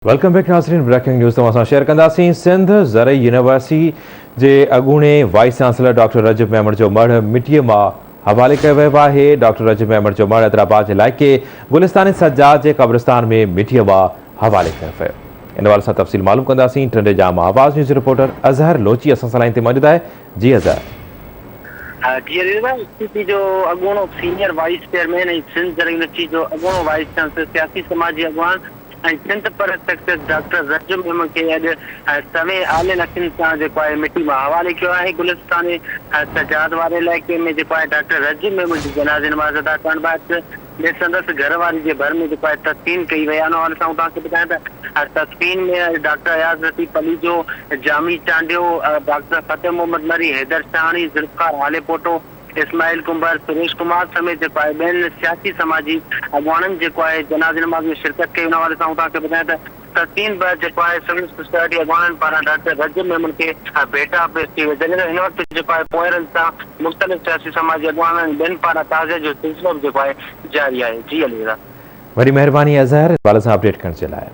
Welcome back ناظرين breaking news توهان سان شيئر ڪنداسين سنڌ زرعي يونيورسٽي جي اڳوڻي vice chancellor doctor Rajab Memon جو مڙهه مٽيء ماء حوالي ڪيو ويو آهي ڊاڪٽر رجب ميمڻ جو مڙهه حيدرآباد جي علائقي گلستان سجاد جي قبرستان ۾ مٽيء ماء حوالي ڪيو ويو ان حوالي سان تفصيل معلوم ڪنداسين ٽنڊي ڄام آواز نيوز رپورٽر اظهر لوچي اسان سان لائين تي موجود آهي جي اظهر. جي علي رضا ايس پي پي جو اڳوڻو سينيئر وائيس چيئرمين ۽ سنڌ زرعي يونيورسٽي جو اڳوڻو وائيس چانسلر سياسي سماجي اڳواڻ ۽ سنڌ پرست شخصيت ڊاڪٽر رجب ميمڻ کي اڄ سوين آلين اکين سان جيڪو آهي مٽي مان حوالي ڪيو آهي. گلستان سجاد واري علائقي ۾ جيڪو آهي ڊاڪٽر رجب ميمڻ جي جنازي نماز ادا ڪرڻ بعد ۾ سندس گهر واري جي ڀر ۾ جيڪو آهي تدفين ڪئي وئي آهي. ان حوالي سان آئون توهان کي ٻڌايان ته تدفين ۾ ڊاڪٽر اياز لطيف پليجو، جامي چانڊيو، ڊاڪٽر فتح محمد مري، حيدر شاهاڻي، ذوالفقار هاليپوٽو، اسماعيل ڪنڀر، سريش ڪمار سميت جيڪو آهي ٻين سياسي سماجي اڳواڻن جيڪو آهي جنازي نماز ۾ شرڪت ڪئي ان حوالي سان آئون توهان کي ٻڌايان ته تدفين بعد جيڪو آهي سول سوسائٽي اڳواڻن پاران ڊاڪٽر رجب ميمڻ کي ڀيٽا پيش ڪئي وئي جڏهن ته هن وقت جيڪو آهي پوئيرن سان مختلف سياسي سماجي اڳواڻن ۽ ٻين پاران تعزيت جو سلسلو به جيڪو آهي جاري آهي جي علي رضا. وڏي مهرباني اظهر حوالي سان اپڊيٽ ڪرڻ جي لاء.